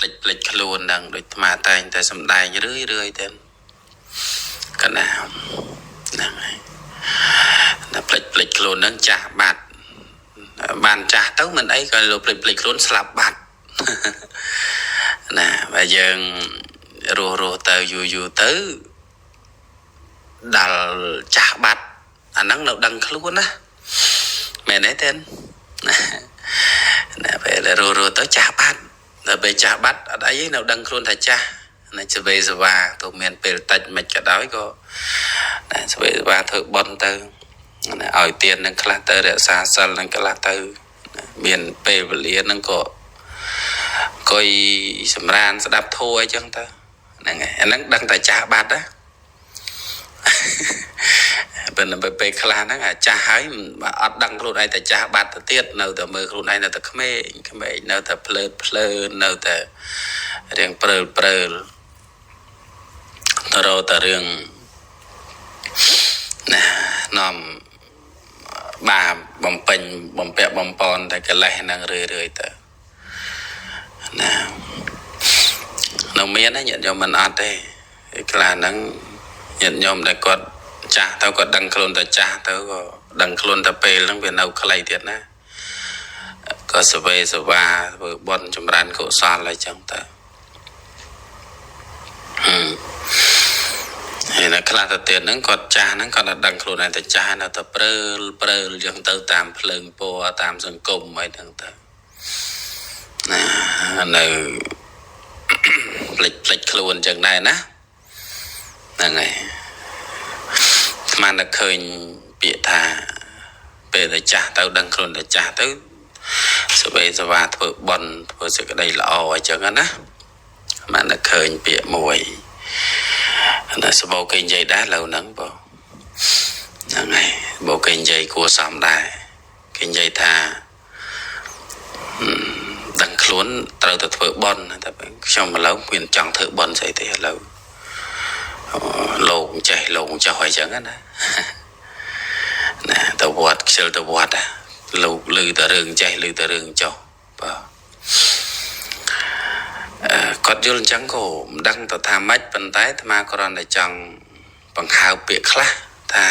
ភ្លេចភ្លេចខ្លួនហ្នឹងដូចអាត្មាតែងតែសំដែងរឿយរឿយទៅកណាហ្នឹងហើយណាភ្លេចភ្លេចខ្លួនហ្នឹងចាស់បាត់បានចាស់ទៅមិនអីក៏លោកភ្លេចភ្លេចខ្លួនស្លាប់បាត់ណាបើយើងរស់រស់ទៅយូរយូរទៅដល់ចាស់បាត់អាហ្នឹងនៅដឹងខ្លួនណាមែនទេទេណាណាពេលរស់រស់ទៅចាស់បាត់ដល់ពេលចាស់បាត់អត់អីទេនៅដឹងខ្លួនថាចាស់ណាសវេសវាទោះមានពេលតិចមិនក៏ដោយក៏ណាសវេសវាធ្វើបុណ្យទៅណាឲ្យទាននឹងខ្លះទៅរក្សាសិលនឹងខ្លះទៅមានពេលវេលានឹងក៏អង្គុយសម្រានស្ដាប់ធម៌អីចឹងទៅហ្នឹងហើយអាហ្នឹងដឹងតែចាស់បាត់ណាប៉ុន្តែពេលខ្លះហ្នឹងអាចាស់ហើយអត់ដឹងខ្លួនឯងតែចាស់បាត់ទៅទៀតនៅតែមើលខ្លួនឯងនៅតែក្មេងក្មេងនៅតែភ្លើតភ្លើននៅតែរៀងព្រើលព្រើលទៅរកតែរឿងណានាំបាបបំពេញបំពាក់បំពន់តែកិលេសហ្នឹងរឿយរឿយទៅណានៅមានណាញាតិញោមមិនអត់ទេខ្លះហ្នឹងញាតិញោមដែលគាត់ចាស់ទៅក៏ដឹងខ្លួនតែចាស់ទៅក៏ដឹងខ្លួនតែពេលហ្នឹងវានៅខ្លីទៀតណាក៏សវេសវាធ្វើបុណ្យចម្រើនកុសលអីចឹងទៅហើយនៅខ្លះទៅទៀតហ្នឹងគាត់ចាស់ហ្នឹងគាត់អត់ដឹងខ្លួនឯងតែចាស់នៅតែព្រើលព្រើលចឹងទៅតាមភ្លើងពណ៌តាមសង្គមអីហ្នឹងទៅណានៅភ្លេចភ្លេចខ្លួនចឹងដែរណាហ្នឹងហើយស្មានតែឃើញពាក្យថាពេលដែលចាស់ទៅដឹងខ្លួនតែចាស់ទៅសវេសវាធ្វើបុណ្យធ្វើសេចក្តីល្អអញ្ចឹងណាស្មានតែឃើញពាក្យមួយណាសបោគេនិយាយដែរលើហ្នឹងបងហ្នឹងហើយបោគេនិយាយគួរសមដែរគេនិយាយថាដឹងខ្លួនត្រូវតែធ្វើបុណ្យតែខ្ញុំឥឡូវមានចង់ធ្វើបុណ្យស្អីទេឥឡូវលោកចេះលោកចោះអីចឹងណាណាទៅវត្តខ្ជិលទៅវត្តលោកឮតែរឿងចេះឮតែរឿងចោះបាទគាត់យល់អញ្ចឹងក៏មិនដឹងទៅថាម៉េចប៉ុន្តែអាត្មាគ្រាន់តែចង់បង្ហើបពាក្យខ្លះថា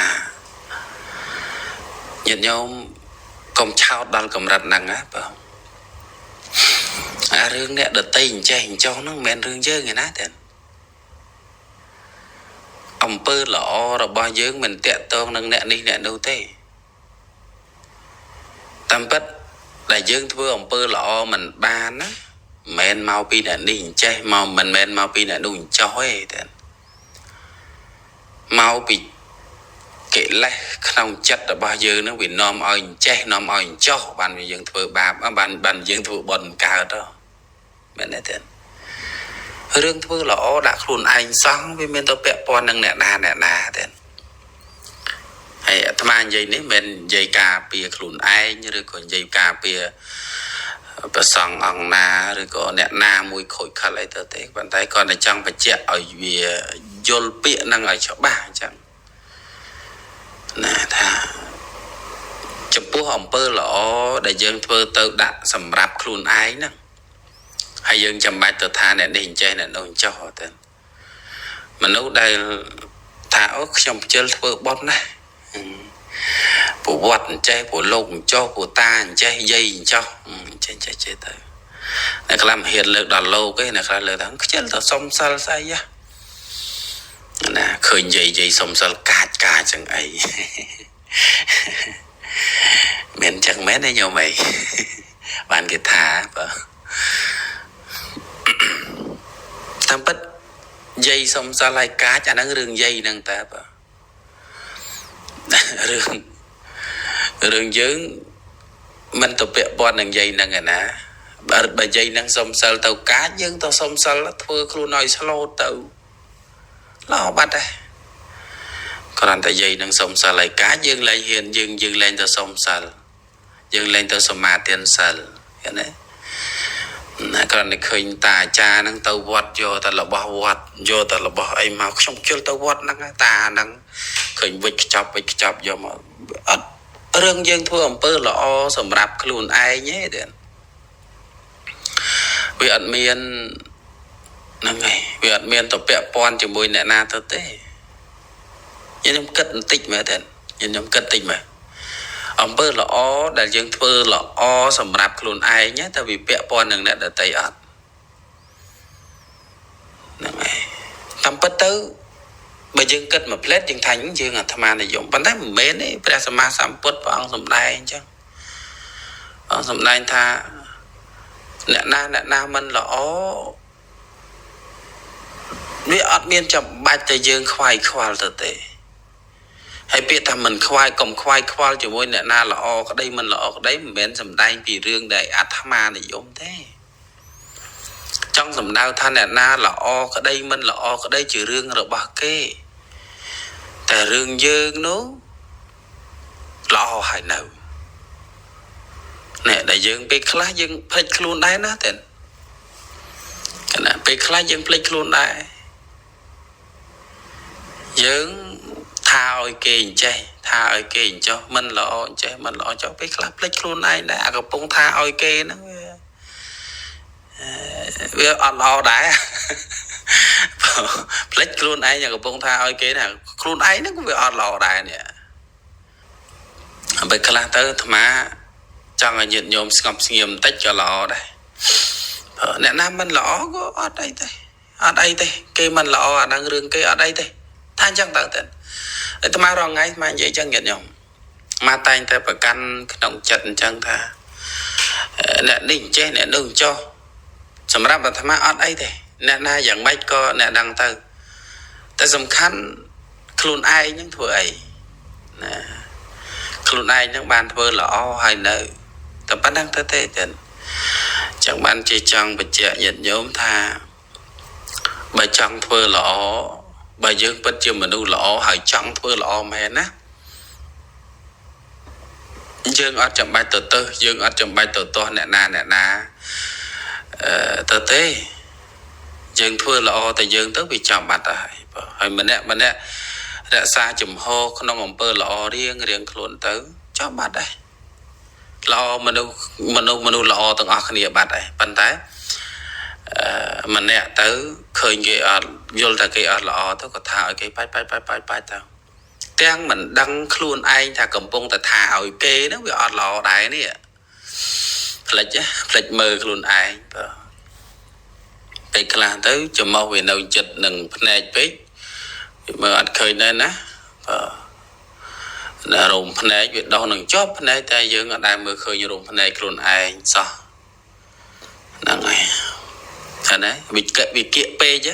ញាតិញោមកុំឆោតដល់កម្រិតហ្នឹងណាបាទអារឿងអ្នកដតីអញ្ចេះអញ្ចោះហ្នឹងមិនមែនរឿងយើងឯណាទេអំពើល្អរបស់យើងមិនតាក់ទងនឹងអ្នកនេះអ្នកនោះទេតាមពិតដែលយើងធ្វើអំពើល្អមិនបានណាមិនមែនមកពីអ្នកនេះអញ្ចេះមកមិនមែនមកពីអ្នកនោះអញ្ចោះទេតែមកពីកិលេសក្នុងចិត្តរបស់យើងនឹងវានាំឲ្យអញ្ចេះនាំឲ្យអញ្ចោះបានយើងធ្វើបាបបានយើងធ្វើបុណ្យកើតមែនទេរឿងធ្វើល្អដាក់ខ្លួនឯងសោះវាមានទៅពាក់ព័ន្ធនឹងអ្នកណាអ្នកណាទេហើយអាត្មានិយាយនេះមិននិយាយការពារខ្លួនឯងឬក៏និយាយការពារប្រសង់អង្គណាឬក៏អ្នកណាមួយខូចខលអីទៅទេប៉ុន្តែគាត់តែចង់បញ្ជាក់ឲ្យវាយល់ពាក្យហ្នឹងឲ្យច្បាស់អញ្ចឹងណាថាចំពោះអំពើល្អដែលយើងធ្វើទៅដាក់សម្រាប់ខ្លួនឯងហ្នឹងហើយយើងចាំបាច់ទៅថាអ្នកនេះអញ្ចេះអ្នកនោះអញ្ចោះទៅមនុស្សដែលថាអូខ្ញុំខ្ជិលធ្វើបុណ្យណាប្រវត្តិអញ្ចេះព្រោះលោកអញ្ចោះព្រោះតាអញ្ចេះយាយអញ្ចោះអញ្ចេះចេះចេះទៅអ្នកខ្លះមិនហ៊ានលើកដល់លោកទេអ្នកខ្លះលើកថាខ្ជិលទៅសុំសិលស្អីណាឃើញយាយយាយសុំសិលកាចកាចចឹងអីមានចឹងមែនទេញោមអីបានគេថាបើតាមពិតយាយសុំសិលឲ្យកាចអាហ្នឹងរឿងយាយហ្នឹងតើបើរឿងយើងមិនទៅពាក់ព័ន្ធនឹងយាយហ្នឹងឯណាបើយាយហ្នឹងសុំសិលទៅកាចយើងទៅសុំសិលធ្វើខ្លួនឲ្យស្លូតទៅល្អបាត់ដែរគ្រាន់តែយាយហ្នឹងសុំសិលឲ្យកាចយើងលែងហ៊ានយើងលែងទៅសុំសិលយើងលែងទៅសមាទានសិលឃើញទេណាគ្រាន់តែឃើញតាអាចារ្យហ្នឹងទៅវត្តយកតែរបស់វត្តយកតែរបស់អីមកខ្ញុំជិលទៅវត្តហ្នឹងតាហ្នឹងឃើញវិចខ្ចប់វិចខ្ចប់យកមកអត់រឿងយើងធ្វើអំពើល្អសម្រាប់ខ្លួនឯងទេ វាអត់មានហ្នឹងហើយវាអត់មានទៅពាក់ព័ន្ធជាមួយអ្នកណាទៅទេខ្ញុំគិតបន្តិចមើលទេខ្ញុំគិតតិចមើលអំពើល្អដែលយើងធ្វើល្អសម្រាប់ខ្លួនឯងតើវាពាក់ព័ន្ធនឹងអ្នកដទៃអត់ហ្នឹងហើយតាមពិតទៅបើយើងគិតមួយផ្លែតយើងថាយើងអាត្មានិយមប៉ុន្តែមិនមែនទេព្រះសម្មាសម្ពុទ្ធព្រះអង្គសម្ដែងអញ្ចឹងអង្គសម្ដែងថាអ្នកណាអ្នកណាមិនល្អវាអត់មានចាំបាច់តែយើងខ្វាយខ្វល់ទៅទេហើយពាក្យថាមិនខ្វាយកុំខ្វាយខ្វល់ជាមួយអ្នកណាល្អក្តីមិនល្អក្តីមិនមែនសំដែងពីរឿងដែលអាត្មានិយមទេចង់សំដៅថាអ្នកណាល្អក្តីមិនល្អក្តីជារឿងរបស់គេតែរឿងយើងនោះល្អហើយនៅអ្នកដែលយើងពេលខ្លះយើងភ្លេចខ្លួនដែរណាទេណាពេលខ្លះយើងភ្លេចខ្លួនដែរយើងថាឲ្យគេអញ្ចេះថាឲ្យគេអញ្ចោះមិនល្អអញ្ចេះមិនល្អចោះពេលខ្លះភ្លេចខ្លួនឯងដែរអាកំពុងថាឲ្យគេហ្នឹងវាអត់ល្អដែរភ្លេចខ្លួនឯងកំពុងថាឲ្យគេណាខ្លួនឯងហ្នឹងក៏វាអត់ល្អដែរនេះពេលខ្លះទៅអាត្មាចង់ឲ្យញាតិញោមស្ងប់ស្ងៀមបន្តិចក៏ល្អដែរអ្នកណាមិនល្អក៏អត់អីទេអត់អីទេគេមិនល្អអាហ្នឹងរឿងគេអត់អីទេថាអញ្ចឹងទៅទេអាត្មារងថ្ងៃអាត្មានិយាយអញ្ចឹងញាតិញោមមកតែងតែប្រកាន់ក្នុងចិត្តអញ្ចឹងថាអ្នកនេះអញ្ចេះអ្នកនោះអញ្ចោះសម្រាប់អាត្មាអត់អីទេអ្នកណាយ៉ាងម៉េចក៏អ្នកដឹងទៅតែសំខាន់ខ្លួនឯងហ្នឹងធ្វើអីណាខ្លួនឯងហ្នឹងបានធ្វើល្អហើយនៅតែប៉ុណ្្នឹងទៅទេចឹងចឹងបានជាចង់បញ្ជាក់ញាតិញោមថាបើចង់ធ្វើល្អបើយើងពិតជាមនុស្សល្អហើយចង់ធ្វើល្អមែនណាយើងអត់ចាំបាច់ទៅទៅយើងអត់ចាំបាច់ទៅទាស់អ្នកណាអ្នកណាទៅទេយើងធ្វើល្អតែយើងទៅវាចាំបាត់ទៅហើយហើយម្នាក់ម្នាក់រក្សាជំហរក្នុងអំពើល្អរៀងរៀងខ្លួនទៅចាំបាត់ដែរល្អមនុស្សមនុស្សមនុស្សល្អទាំងអស់គ្នាបាត់ដែរប៉ុន្តែម្នាក់ទៅឃើញគេអត់យល់ថាគេអត់ល្អទៅក៏ថាឲ្យគេបាច់បាច់បាច់បាច់បាច់ទៅទាំងមិនដឹងខ្លួនឯងថាកំពុងតែថាឲ្យគេហ្នឹងវាអត់ល្អដែរនេះភ្លេចភ្លេចមើលខ្លួនឯងបាទពេលខ្លះទៅច្រមុះវានៅចិត្តនឹងភ្នែកពេកវាមើលអត់ឃើញដែរណាបាទណារោមភ្នែកវាដោះនឹងជាប់ភ្នែកតែយើងអត់ដែលមើលឃើញរោមភ្នែកខ្លួនឯងសោះហ្នឹងហើយថាណាវាគវាគៀកពេក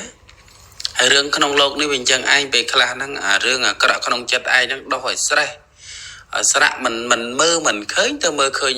ហើយរឿងក្នុងលោកនេះវាអញ្ចឹងឯងពេលខ្លះហ្នឹងអារឿងអាក្រក់ក្នុងចិត្តឯងហ្នឹងដោះឲ្យស្រេះឲ្យស្រាក់មិនមិនមើលមិនឃើញទៅមើលឃើញ